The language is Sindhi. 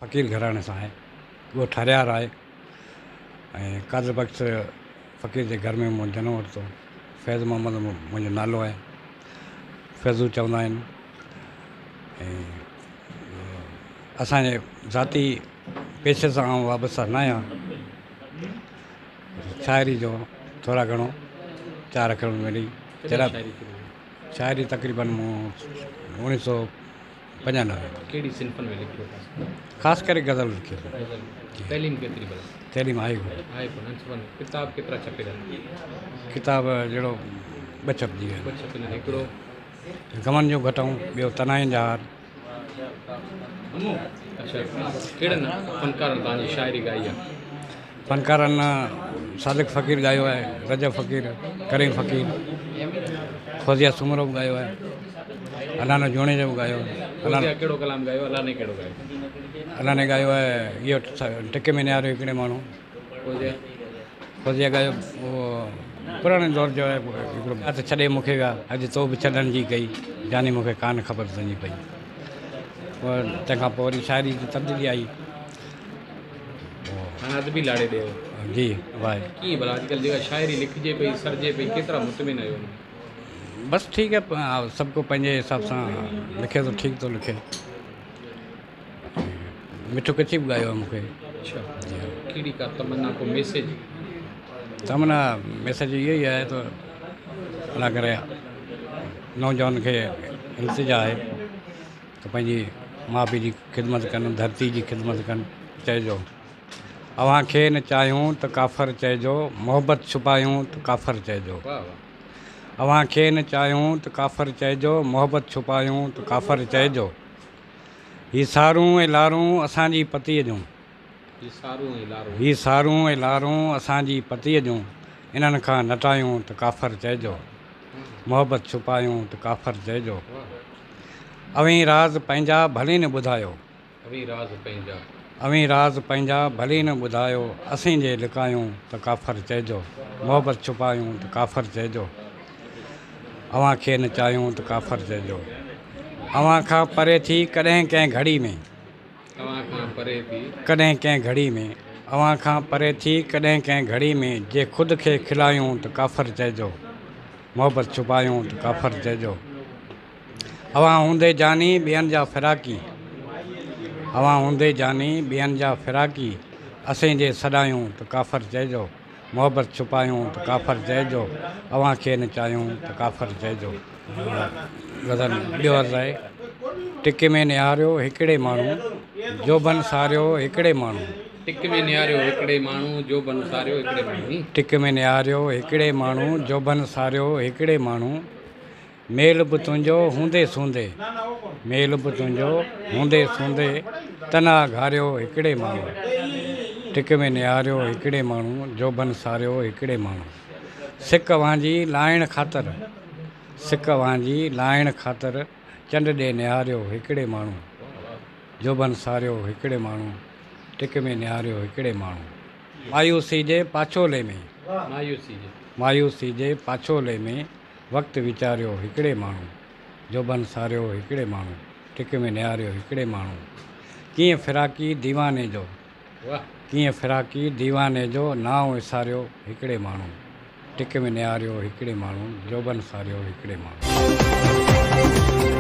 فقير گهراڻي سان آهي. ڳوٺ هريار آهي ۽ قادر بخش فقير جي گهر ۾ مون جنم ورتو. فيض محمد منهنجو نالو آهي. فيضو چوندا آهن ۽ اسان جي ذاتي پيشي سان آئون وابسته نه آهيان. شاعري جو ٿورا گهڻو چار اکر ملي. شاعري تقريبن مون 1995. ڪهڙي صنفن ۾ لکيو اٿس؟ خاص ڪري غزل لکيو اٿم. غزل. تعليم ڪيتري ڀلا؟ تعليم آهي ڪونه. آهي ڪونه. ڪتاب ڪيترا ڇپيل آهن؟ ڪتاب جهڙو ٻه ڇپجي ويا آهن. ٻه ڇپيل آهن. هڪڙو غمن جون گهٽائون، ٻيو تنهائين جا هار. اڇا، ڪهڙن فنڪارن توهان جي شاعري ڳائي آهي؟ فنڪارن صادق فقير ڳايو آهي، رجب فقير، ڪريم فقير، فوزيه سومرو به ڳايو آهي، الانا جوڻيجو به ڳايو آهي. فوزيه ڪهڙو ڪلام ڳايو، الاني ڪهڙو ڳايو؟ الاني ڳايو آهي اهو ٽڪي ۾ نهاريو هڪڙي ماڻهو. فوزيه؟ فوزيه ڳايو اهو پراڻي دور جو آهي هڪڙو. ته ڇڏي مون کي ويا، اڄ تو به ڇڏڻ جي ڪئي، جاني مون کي ڪانه خبر تنهنجي پئي. تنهن کان پوء وري شاعري جي تبديلي آئي. هاڻي ادبي لاڙي ڏي آيو. جي واهي. ڪيئن ڀلا اڄڪلهه جيڪا شاعري لکجي پئي سرجي پئي ڪيترا مطمئن آهيو ان ۾؟ بس ٺيڪ آهي سڀ ڪو پنهنجي حساب سان لکي ٿو ٺيڪ ٿو لکي. مٺو ڪڇي به ڳايو آهي مون کي. اڇا ڪهڙي ڪا تمنا ڪو ميسيج؟ تمنا ميسيج اهو ئي آهي ته الله ڪري نوجوان کي التجا آهي ته پنهنجي ماء پيء جي خدمت ڪن، ڌرتي جي خدمت ڪن. چئجو اوهان کي نه چاهيون ته ڪافر چئجو، محبت ڇپايون ته ڪافر چئجو. اوهان کي نه چاهيون ته ڪافر چئجو، محبت ڇپايون ته ڪافر چئجو. هي سارون ۽ لارون اسان جي پتيء جون. هي سارون ۽ لارون اسان جي پتيء جون، انهن کان نٽايون ته ڪافر چئجو. محبت ڇپايون ته ڪافر چئجو. اوهين راز پنهنجا ڀلي نه ٻڌايو. اوهين راز پنهنجا ڀلي نه ٻڌايو، اسين جي لڪايون ته ڪافر چئجو. محبت ڇپايون ته ڪافر چئجو. اوهان کي نه چاهيون ته ڪافر چئجو. اوهان کان پري ٿي ڪڏهن ڪنهن گهڙي ۾. اوهان کان پري ٿي. ڪڏهن ڪنهن گهڙي ۾. اوهان کان پري ٿي ڪڏهن ڪنهن گهڙي ۾، جي خود کي کلايون ته ڪافر چئجو. محبت ڇپايون ته ڪافر چئجو. اوهان هوندي جاني ٻين جا فراقي. اوهان هوندي جاني ٻين جا فراقي، اسين جي سڏايون ته ڪافر چئجو. محبت ڇپايون ته ڪافر چئجو، اوهان کي نه چاهيون ته ڪافر چئجو. غزل ٻيو عرض آهي. ٽڪ ۾ نهاريو هڪڙي ماڻهو، جوڀن ساريو هڪڙي ماڻهو. ٽڪ ۾ نهاريو هڪڙي ماڻهو، جوڀن ساريو هڪڙي ماڻهو. ٽڪ ۾ نهاريو هڪڙي ماڻهو، جوڀن ساريو هڪڙي ماڻهو. ميل به تنهنجو هوندي سوندي، ميل به تنهنجو هوندي سوندي، تنها گهاريو هڪڙي ماڻهو. ٽڪ ۾ نهاريو هڪڙي ماڻهو، جوڀن ساريو هڪڙي ماڻهو. سڪ اوهان جي لاهڻ خاطر، سڪ اوهان جي لاهڻ خاطر، چنڊ ڏي نهاريو هڪڙي ماڻهو. جوڀن ساريو هڪڙي ماڻهو، ٽڪ ۾ نهاريو هڪڙي ماڻهو. مايوسي جي پاڇولي ۾، مايوسي جي پاڇولي ۾. وقت ويچاريو هڪڙي ماڻهو، جوڀن ساريو هڪڙي ماڻهو، ٽڪ ۾ نهاريو هڪڙي ماڻهو، ڪيئن فراقي ديواني جو، ڪيئن فراقي ديواني جو نانء وساريو هڪڙي ماڻهو، ٽڪ ۾ نهاريو هڪڙي ماڻهو، جوڀن ساريو هڪڙي ماڻهو.